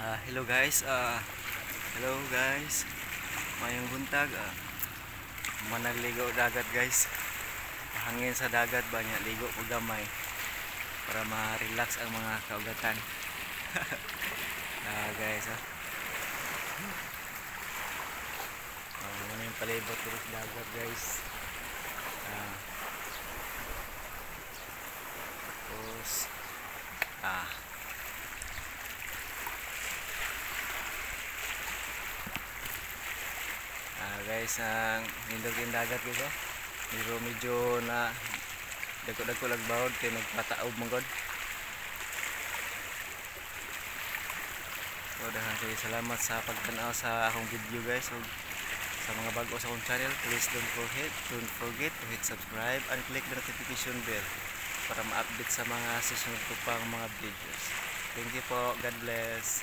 Hello guys, hello guys. Maayong buntag. Managligo dagat, guys. Hangin sa dagat ba niya, ligo ko gamay para ma-relax ang mga kaugatan. Guys, ah. Ano yung palibot diri sa dagat, guys. Tapos guys, ang nindot yung dagat, guys, oh. Pero medyo na dagko-dagko lag bawod kay nagpataob man gud. So daghan kayo salamat sa pagtan-aw sa akong video, guys. So, sa mga bago sa akong channel, please don't forget to hit subscribe and click the notification bell para ma-update sa mga susunod ko pang mga videos. Thank you po. God bless.